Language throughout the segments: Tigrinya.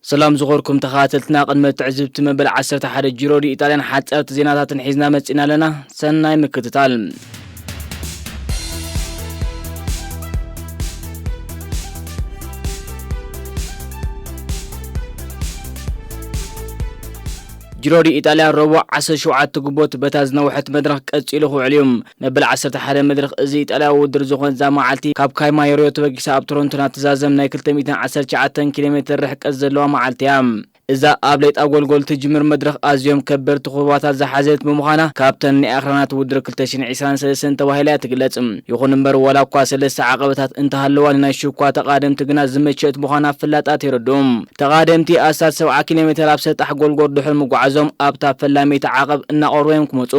ሰላም ዝኾርኩም ተኸታተልትና፣ ቅድሚ ትዕዝብቲ መበል ዓሰርተ ሓደ ጂሮ ዲ ኢጣልያን ሓጸርቲ ዜናታትን ሒዝና መጺና ኣለና። ሰናይ ምክትታል። ጂሮ ዲ ኢጣልያ ረቡዕ ዓሰርተ ሸውዓተ ግንቦት በታ ዝነውሐት መድረኽ ቀጺሉ ክውዕል እዩ። መበል ዓሰርተ ሓደ መድረኽ እዚ ኢጣልያዊ ውድድር ዝኾነ እዛ መዓልቲ ካብ ካይማዮሪዮ ተበጊሳ ኣብ ቶሮንቶ ናትዛዘም ናይ ክልተ ሚእትን ዓሰርተ ትሽዓተን ኪሎ ሜትር ርሕቀት ዘለዋ መዓልቲ እያ። እዛ ኣብ ሌጣ ጎልጎል ትጅምር መድረኽ ኣዝዮም ከበድቲ ኩባታት ዝሓዘት ብምዃና ካብተን ናይ ኣኽራናት ውድድር ክልተ ሽሕን ዕስራን ሰለስተን ተባሂላ እያ ትግለጽ። ይኹን እምበር ዋላ እኳ ሰለስተ ዓቐበታት እንተሃለዋ ንናይ ሽኳ ተቓደምቲ ግና ዝመቸት ምዃና ፍላጣት የረድኡ። ተቓደምቲ ኣስታት ሰብዓ ኪሎ ሜትር ኣብ ሰጣሕ ጎልጎል ድሕሪ ምጓዓዞም ኣብታ ፈላመይቲ ዓቐብ እናቐርቡ እዮም ክመጹ።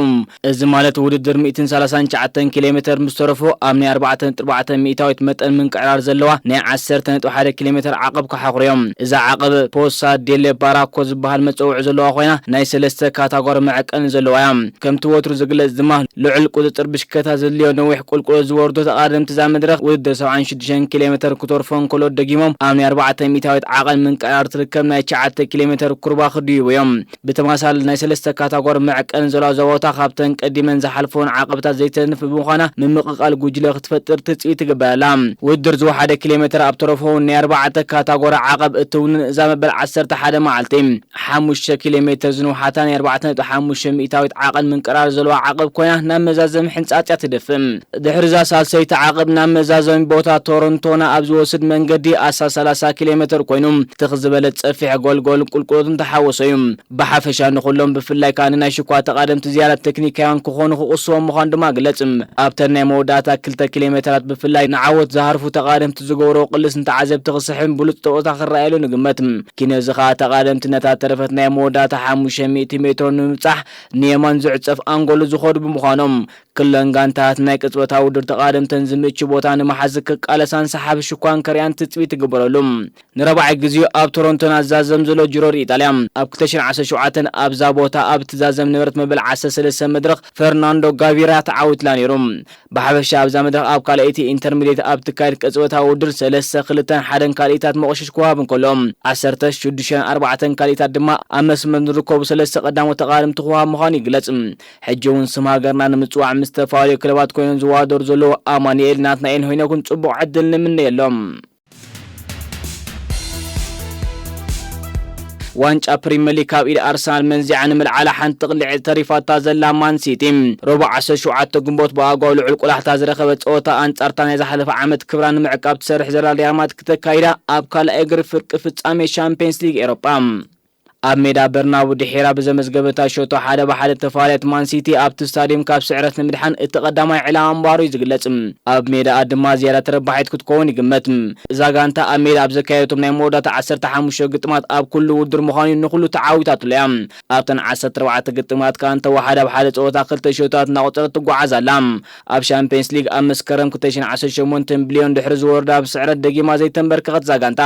እዚ ማለት ውድድር ሚእትን ሰላሳን ትሽዓተን ኪሎ ሜትር ምስ ተረፎ ኣብ ናይ ኣርባዕተ ነጥቢ ኣርባዕተ ሚእታዊት መጠን ምንቅዕራር ዘለዋ ናይ ዓሰርተ ነጥቢ ሓደ ኪሎ ሜትር ዓቐብ ክሓኹሩ እዮም። እዛ ዓቐብ ፖሳ ዴሌ ባራኮ ዝበሃል መጸውዒ ዘለዋ ኮይና ናይ ሰለስተ ካታጎሪ መዐቀኒ ዘለዋ እያ። ከምቲ ወትሩ ዝግለጽ ድማ ልዑል ቁጽጽር ብሽክለታ ዘድልዮ ነዊሕ ቁልቁለት ዝወርዶ ተቓደምቲ እዛ መድረኽ ውድድር ሰብዓን ሽዱሽተን ኪሎ ሜትር ክተርፎ እንከሎ ደጊሞም ኣብ ናይ ኣርባዕተ ሚእታዊት ዓቐን ምንቅዕራር ትርከብ ናይ ትሽዓተ ኪሎ ሜትር ኩርባ ክድይቡ እዮም። ብተመሳሳሊ ናይ ሰለስተ ካታጎሪ መዐቀኒ ዘለዋ እዛ ቦታ ካብተን ቀዲመን ዝሓልፈውን ዓቐብታት ዘይተንፍ ብምዃና ምምቕቓል ጉጅለ ክትፈጥር ትጽቢት ትግበረላ። ውድድር ዝወሓደ ኪሎ ሜትር ኣብ ተረፎ ናይ ኣርባዕተ ካታጎሪ ዓቐብ እትውንን እዛ መበል ዓሰርተ ሓደ መዓልቲ ሓሙሽተ ኪሎ ሜትር ዝንውሓታ ናይ ኣርባዕተ ነጥቢ ሓሙሽተ ሚእታዊት ዓቐን ምንቅራር ዘለዋ ዓቐብ ኮይና ናብ መዛዘሚ ሕንጻጽ እያ ትደፍእ። ድሕሪ እዛ ሳልሰይቲ ዓቐብ ናብ መዛዘሚ ቦታ ቶሮንቶና ኣብ ዝወስድ መንገዲ ኣስታት ሰላሳ ኪሎ ሜትር ኮይኑ ትኽ ዝበለ ጸፊሕ ጎልጎል ቁልቁለትን ተሓወሶ እዩ። ብሓፈሻ ንኹሎም ብፍላይ ከኣ ንናይ ሽኳ ተቓደምቲ ዝያዳ ቴክኒካውያን ክኾኑ ክቕስዎም ምዃኑ ድማ ግለጽ። ኣብተን ናይ መወዳእታ ክልተ ኪሎ ሜትራት ብፍላይ ንዓወት ዝሃርፉ ተቓደምቲ ዝገብሮ ቅልስ ንተዓዘብቲ ክስሕብን ብሉጽ ጸወታ ክረኣየሉ ንግመት። ኪነዚ ከኣ ተቓደምቲ ነታ ተረፈት ናይ መወዳእታ ሓሙሽተ ሚእቲ ሜትሮ ንምብጻሕ ንየማን ዝዕጸፍ ኣንጎሎ ዝኾዱ ብምዃኖም ክለን ጋንታት ናይ ቅጽበታዊ ውድድር ተቓደምተን ዝምች ቦታ ንምሓዝ ክቃለሳን ሰሓቢ ሽኳን ከርእያን ትጽቢት ይግበረሉ። ንረብዓይ ግዜኡ ኣብ ቶሮንቶ ናዛዘም ዘሎ ጂሮ ዲ ኢጣልያ ኣብ ክልተ ሽሕን ዓሰርተ ሸውዓተን ኣብዛ ቦታ ኣብ ትዛዘም ነበረት መበል ዓሰርተ ሰለስተ መድረኽ ፈርናንዶ ጋቪራ ተዓዊትላ ነይሩ። ብሓፈሻ ኣብዛ መድረኽ ኣብ ካልኣይቲ ኢንተርሚድየት ኣብ ትካየድ ቅጽበታዊ ውድድር ሰለስተ ክልተን ሓደን ካልኢታት መቑሸሽ ክወሃብ እንከሎ ዓሰርተ ሽዱሽተን ኣርባዕተን ካልኢታት ድማ ኣብ መስመር ንርከቡ ሰለስተ ቀዳሞት ተቓደምቲ ክወሃብ ምዃኑ ይግለጽ። ሕጂ እውን ስም ሃገርና ንምጽዋዕ ምስ ዝተፈላለዩ ክለባት ኮይኖም ዝወዳደሩ ዘለዉ ኣማኑኤል ናትናኤል ሆይነኩን ጽቡቕ ዕድል ንምነየሎም። ዋንጫ ፕሪምየር ሊግ ካብ ኢድ ኣርሰናል መንዚዓ ንምልዓላ ሓንቲ ጥቕሊዕ ተሪፋታ ዘላ ማን ሲቲ፣ ረቡዕ ዓሰርተ ሸውዓተ ግንቦት ብኣጓው ልዑል ቆላሕታ ዝረኸበ ጸወታ ኣንጻርታ ናይ ዝሓለፈ ዓመት ክብራ ንምዕቃብ ትሰርሕ ዘላ ሪያል ማድሪድ ክተካይዳ ኣብ ካልኣይ እግሪ ፍርቂ ፍጻሜ ሻምፒየንስ ሊግ ኤሮጳ ኣብ ሜዳ በርናቡ ድሒራ ብዘመዝገበታ ሸቶ ሓደ ብሓደ ተፋልያት ማን ሲቲ ኣብቲ ስታድየም ካብ ስዕረት ንምድሓን እቲ ቀዳማይ ዕላማ ምንባሩ እዩ ዝግለጽ። ኣብ ሜዳኣ ድማ ዝያዳ ተረባሒት ክትከውን ይግመት። እዛ ጋንታ ኣብ ሜዳ ኣብ ዘካየደቶም ናይ መወዳእታ ዓሰርተ ሓሙሽተ ግጥማት ኣብ ኩሉ ውድድር ምዃኑ ንኹሉ ተዓዊታትሉ እያ። ኣብተን ዓሰርተ ኣርባዕተ ግጥማት ከኣ እንተወሓደ ኣብ ሓደ ጸወታ ክልተ ሸቶታት እናቖጸረት ትጓዓዝ ኣላ። ኣብ ሻምፒየንስ ሊግ ኣብ መስከረም ክልተ ሽሕን ዓሰርተ ሸሞንተን ብሊዮን ድሕሪ ዝወርዳ ብስዕረት ደጊማ ዘይተንበርከኸት እዛ ጋንታ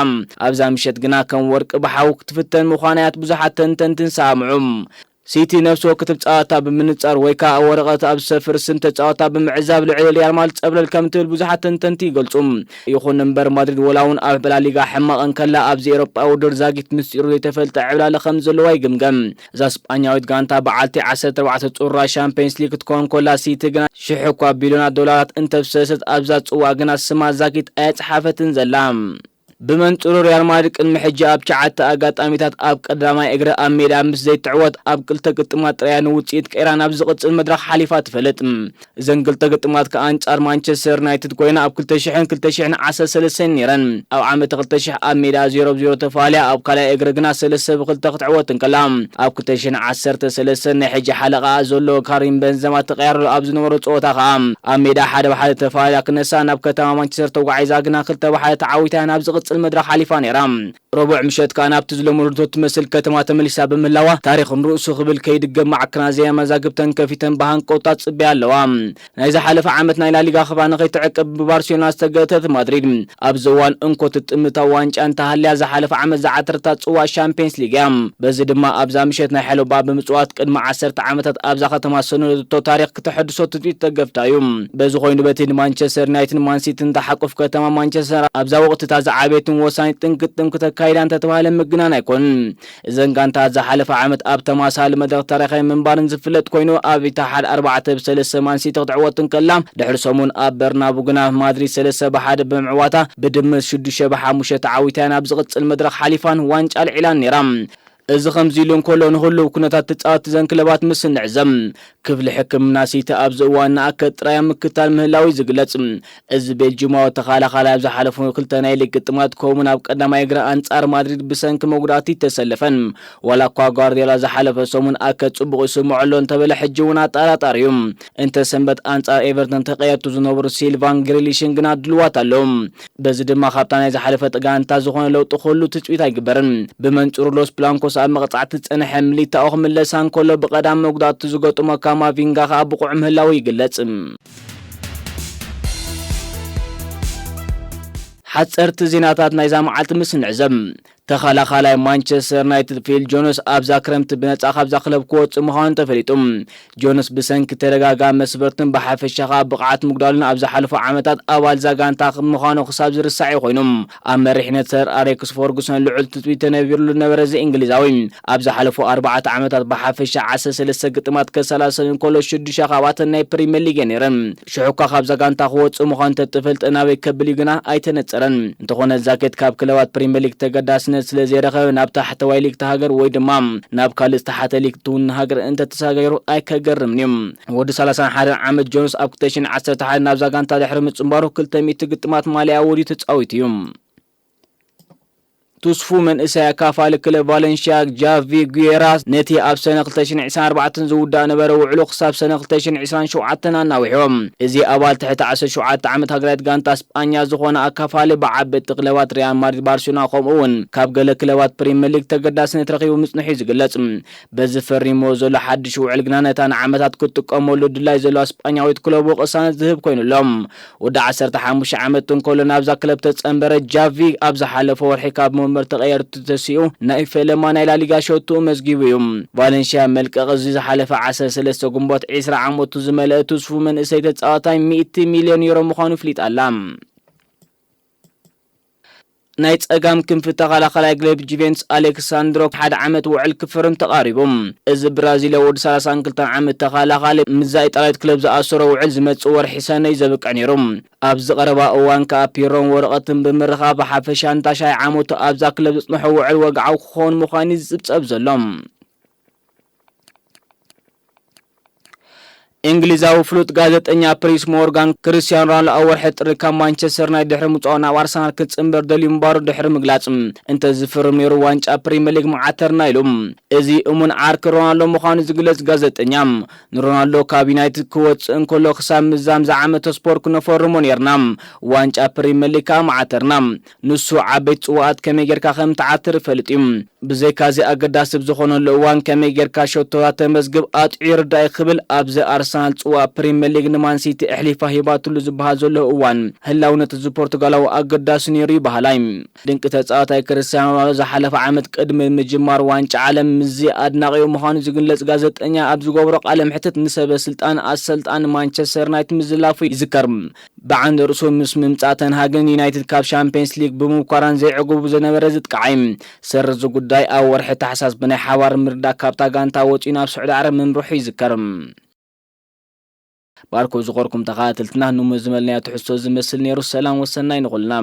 ኣብዛ ምሸት ግና ከም ወርቂ ብሓዊ ክትፍተን ምዃና እያ ብዙሓት ተንተንቲ ዝሰማምዑ። ሲቲ ነፍሲ ወከፍ ጸወታ ብምንጻር ወይ ከኣ ወረቐት ኣብ ዝሰፍር ስም ተጻወታ ብምዕዛብ ልዕሊ ሪያል ማድሪድ ጸብለል ከም ትብል ብዙሓት ተንተንቲ ይገልጹ። ይኹን እምበር ማድሪድ ወላ እውን ኣብ ላሊጋ ሕማቕ እንከላ ኣብዚ ኤውሮጳ ውድድር ዛጊት ምስጢሩ ዘይተፈልጠ ዕብላለ ከም ዘለዋ ይግምገም። እዛ ስጳኛዊት ጋንታ በዓልቲ ዓሰርተ ኣርባዕተ ጹራ ሻምፒየንስ ሊግ ክትከውን ኮላ ሲቲ ግና ሽሕ እኳ ቢልዮናት ዶላራት እንተፍሰሰት ኣብዛ ጽዋ ግና ስማ ዛጊት ኣየጽሓፈትን ዘላ። ብመንጽሩ ሪያል ማድሪድ ቅድሚ ሕጂ ኣብ ትሽዓተ ኣጋጣሚታት ኣብ ቀዳማይ እግሪ ኣብ ሜዳ ምስ ዘይትዕወት ኣብ ክልተ ግጥማት ጥራያ ንውጽኢት ቀይራ ናብ ዝቕጽል መድረኽ ሓሊፋ ትፈልጥ። እዘን ክልተ ግጥማት ከኣ ኣንጻር ማንቸስተር ዩናይትድ ኮይና ኣብ ክልተ ሽሕን ክልተ ሽሕን ዓሰርተ ሰለስተን ነይረን። ኣብ ዓመተ ክልተ ሽሕ ኣብ ሜዳ ዜሮ ብ ዜሮ ተፋልያ ኣብ ካልኣይ እግሪ ግና ሰለስተ ብ ክልተ ክትዕወት እንከላ ኣብ ክልተ ሽሕን ዓሰርተ ሰለስተን ናይ ሕጂ ሓለቓኣ ዘሎ ካሪም በንዘማ ተቐያርሉ ኣብ ዝነበሮ ጸወታ ከኣ ኣብ ሜዳ ሓደ ብ ሓደ ተፋልያ ክነሳ ናብ ከተማ ማንቸስተር ተጓዒዛ ግና ክልተ ብ ሓደ ተዓዊታ ናብ ዝቕጽል መድረኽ ሓሊፋ ነይራ። ረቡዕ ምሸት ከኣ ናብቲ ዝለመደቶ ትመስል ከተማ ተመሊሳ ብምህላዋ ታሪኽ ንርእሱ ክብል ከይድገም ማዕከናት ዜና መዛግብተን ከፊተን ብሃንቀውታ ትጽበያ ኣለዋ። ናይ ዝሓለፈ ዓመት ናይ ላሊጋ ክብራ ንኸይትዕቅብ ብባርሴሎና ዝተገተት ማድሪድ ኣብዚ እዋን እንኮ ትጥምታ ዋንጫ እንተሃልያ ዝሓለፈ ዓመት ዝዓተረታ ጽዋእ ሻምፒየንስ ሊግ እያ። በዚ ድማ ኣብዛ ምሸት ናይ ሓለባ ብምጽዋት ቅድሚ ዓሰርተ ዓመታት ኣብዛ ከተማ ሰነደቶ ታሪኽ ክተሐድሶ ትጽቢት ተገፍታ እዩ። በዚ ኮይኑ በቲ ንማንቸስተር ዩናይትድ ማንሲቲ እንተሓቁፍ ከተማ ማንቸስተር ኣብዛ ወቕቲ እታ ዝዓበየ ትን ወሳኝ ጥንቅጥም ክተካይዳ እንተተባህለ ምግናን ኣይኮንን። እዘን ጋንታ ዝሓለፈ ዓመት ኣብ ተማሳሊ መድረኽ ተራኺበን ምንባርን ዝፍለጥ ኮይኑ፣ ኣብ ኢታሓድ ኣርባዕተ ብ ሰለስተ ማንሲቲ ክትዕወት እንከላ፣ ድሕሪ ሰሙን ኣብ በርናቡ ግና ማድሪድ ሰለስተ ብ ሓደ ብምዕዋታ ብድምር ሽዱሽተ ብ ሓሙሽተ ተዓዊታ ናብ ዝቕጽል መድረኽ ሓሊፋን ዋንጫ ኣልዒላን ነይራ። እዚ ከምዚ ኢሉ እንከሎ፣ ንህሉው ኩነታት ተጻወትቲ እዘን ክለባት ምስ እንዕዘብ፣ ክፍሊ ሕክምና ሲቲ ኣብዚ እዋን ንኣከል ጥራይ ኣብ ምክትታል ምህላዉ እዩ ዝግለጽ። እዚ ቤልጂማዊ ተኸላኻላይ ኣብ ዝሓለፉ ክልተ ናይ ሊግ ግጥማት፣ ከምኡውን ኣብ ቀዳማይ እግሪ ኣንጻር ማድሪድ ብሰንኪ መጉዳእቲ ተሰለፈን። ዋላ እኳ ጓርዲዮላ ዝሓለፈ ሰሙን ኣከል ጽቡቕ ይስምዖ ኣሎ እንተበለ፣ ሕጂ እውን ኣጠራጣሪ እዩ። እንተ ሰንበት ኣንጻር ኤቨርተን ተቐየርቱ ዝነበሩ ሲልቫን ግሪሊሽን ግና ድልዋት ኣለዉ። በዚ ድማ ካብታ ናይ ዝሓለፈት ጋንታ ዝኾነ ለውጢ ክህሉ ትጽቢት ኣይግበርን። ብመንጽሩ ሎስ ብላንኮስ ኣብ መቕጻዕቲ ዝጸንሐ ሚሊታኦ ክምለሳ እንከሎ፣ ብቐዳም መጉዳእቲ ዝገጥሞ ካማቪንጋ ከኣ ብቑዕ ምህላዉ ይግለጽ። ሓጸርቲ ዜናታት ናይዛ መዓልቲ ምስ ንዕዘብ፣ ተኸላኻላይ ማንቸስተር ዩናይትድ ፊል ጆንስ ኣብዛ ክረምቲ ብነጻ ካብዛ ክለብ ክወጽእ ምዃኑ ተፈሊጡ። ጆንስ ብሰንኪ ተደጋጋሚ መስበርትን ብሓፈሻ ከኣ ብቕዓት ምጉዳሉን ኣብ ዝሓለፉ ዓመታት ኣባል እዛ ጋንታ ምዃኑ ክሳብ ዝርሳዕ እዩ ኮይኑ። ኣብ መሪሕነት ሰር ኣሌክስ ፈርጉሰን ልዑል ትጽቢት ተነቢሩሉ ዝነበረ እዚ እንግሊዛዊ፣ ኣብ ዝሓለፉ ኣርባዕተ ዓመታት ብሓፈሻ ዓሰርተ ሰለስተ ግጥማት ከሰላስል እንከሎ፣ ሽዱሽተ ካብኣተን ናይ ፕሪምየር ሊግ እየን ነይረን። ሽዑ እኳ ካብዛ ጋንታ ክወጽእ ምዃኑ እንተተፈልጠ፣ ናበይ ከብል እዩ ግና ኣይተነጸረን። እንተኾነ፣ ዛኬት ካብ ክለባት ፕሪምየር ሊግ ተገዳስነት ስለ ዘይረኸበ፣ ናብ ታሕተዋይ ሊግ እታ ሃገር ወይ ድማ ናብ ካልእ ዝተሓተ ሊግ ትውን ሃገር እንተተሰጋገሩ ኣይከገርምን እዩ። ወዲ ሰላሳን ሓደን ዓመት ጆንስ ኣብ ክልተ ሽሕን ዓሰርተ ሓደን ናብዛ ጋንታ ድሕሪ ምጽንባሩ ክልተ ሚእቲ ግጥማት ማልያ ወዲዩ ተጻዊቱ እዩ። ትስፉ መንእሰይ ኣካፋሊ ክለብ ቫለንሽያ ጃቪ ጉየራ ነቲ ኣብ ሰነ ክልተ ሽሕን ዕስራን ኣርባዕተን ዝውዳእ ነበረ ውዕሉ ክሳብ ሰነ ክልተ ሽሕን ዕስራን ሸውዓተን ኣናዊሕዎ። እዚ ኣባል ትሕቲ ዓሰርተ ሸውዓተ ዓመት ሃገራዊት ጋንታ ስጳኛ ዝኾነ ኣካፋሊ ብዓበይቲ ክለባት ሪያል ማድሪድ፣ ባርሴሎና ከምኡ እውን ካብ ገለ ክለባት ፕሪምየር ሊግ ተገዳስነት ረኺቡ ምጽንሑ እዩ ዝግለጽ። በዚ ፈሪምዎ ዘሎ ሓድሽ ውዕል ግና ነታ ንዓመታት ክትጥቀመሉ ድላይ ዘለዋ ስጳኛዊት ክለብ ቅሳነት ዝህብ ኮይኑ ኣሎ። ወዲ ዓሰርተ ሓሙሽተ ዓመት እንከሎ ናብዛ ክለብ ተጸንበረ ጃቪ ኣብ ዝሓለፈ ወርሒ ካብ መንበር ተቐየርቱ ተሲኡ ናይ ፈለማ ናይ ላሊጋ ሸቱ መዝጊቡ እዩ። ቫለንሽያ መልቀቕ እዚ ዝሓለፈ ዓሰርተ ሰለስተ ግንቦት ዕስራ ዓመቱ ዝመልአ ትስፉ መንእሰይ ተጻዋታይ ሚእቲ ሚልዮን ዩሮ ምዃኑ ፍሊጣ ኣላ። ናይ ጸጋም ክንፊ ተኸላኻላይ ክለብ ጁቬንቱስ ኣሌክሳንድሮ ሓደ ዓመት ውዕል ክፍርም ተቓሪቡ። እዚ ብራዚላዊ ወዲ ሰላሳን ክልተን ዓመት ተኸላኻሊ ምስዛ ኢጣልያዊት ክለብ ዝኣሰሮ ውዕል ዝመጽእ ወርሒ ሰነ እዩ ዘብቅዕ ነይሩ። ኣብዚ ቀረባ እዋን ከኣ ፒሮን ወረቐትን ብምርኻብ ብሓፈሻ ንታሽዓይ ዓመቱ ኣብዛ ክለብ ዘጽንሖ ውዕል ወግዓዊ ክኸውን ምዃኑ እዩ ዝጽብጸብ ዘሎ። እንግሊዛዊ ፍሉጥ ጋዜጠኛ ፕሪስ ሞርጋን፣ ክርስቲያኖ ሮናልዶ ኣብ ወርሒ ጥሪ ካብ ማንቸስተር ዩናይትድ ድሕሪ ምጽኦ ናብ ኣርሰናል ክጽንበር ደልዩ ምንባሩ ድሕሪ ምግላጽ፣ እንተ ዝፍርም ነይሩ ዋንጫ ፕሪምየር ሊግ ምዓተርና ኢሉ። እዚ እሙን ዓርኪ ሮናልዶ ምዃኑ ዝግለጽ ጋዜጠኛ፣ ንሮናልዶ ካብ ዩናይትድ ክወጽእ እንከሎ ክሳብ ምዛም ዝዓመተ ስፖርት ክነፈርሞ ነይርና፣ ዋንጫ ፕሪምየር ሊግ ከኣ ምዓተርና። ንሱ ዓበይቲ ጽዋኣት ከመይ ጌርካ ከም ትዓትር ይፈልጥ እዩ። ብዘይካዚ ኣገዳሲ ኣብ ዝኾነሉ እዋን ከመይ ጌርካ ሸቶታት ተመዝግብ ኣጥዕዩ ይርዳእ ክብል ኣብዚ ኣርሰናል ጽዋእ ፕሪምየር ሊግ ንማን ሲቲ ኣሕሊፋ ሂባትሉ ዝበሃል ዘሎ እዋን ህላውነት እዚ ፖርቱጋላዊ ኣገዳሲ ነይሩ እዩ በሃላይ። ድንቂ ተጻዋታይ ክርስቲያኖ ሮናልዶ ዝሓለፈ ዓመት ቅድሚ ምጅማር ዋንጫ ዓለም ምስዚ ኣድናቒኡ ምዃኑ ዝግለጽ ጋዜጠኛ ኣብ ዝገብሮ ቃለ መሕትት ንሰበ ስልጣን ኣሰልጣኒ ማንቸስተር ዩናይትድ ምዝላፉ ይዝከር። ብዓንዲ ርእሱ ምስ ምምጻእ ተንሃግን ዩናይትድ ካብ ሻምፒየንስ ሊግ ብምብኳራን ዘይዕጉቡ ዝነበረ ዝጥቃዓይ። ሰር እዚ ጉዳይ ኣብ ወርሒ ታሕሳስ ብናይ ሓባር ምርዳእ ካብታ ጋንታ ወጺኡ ናብ ስዑዲ ዓረብ ምምርሑ ይዝከር። ባርኮ ዝኸርኩም ተኸታተልትና፣ ንሙ ዝመልናዮ ትሕዝቶ ዝመስል ነይሩ። ሰላም ወሰናይ ንኹልና።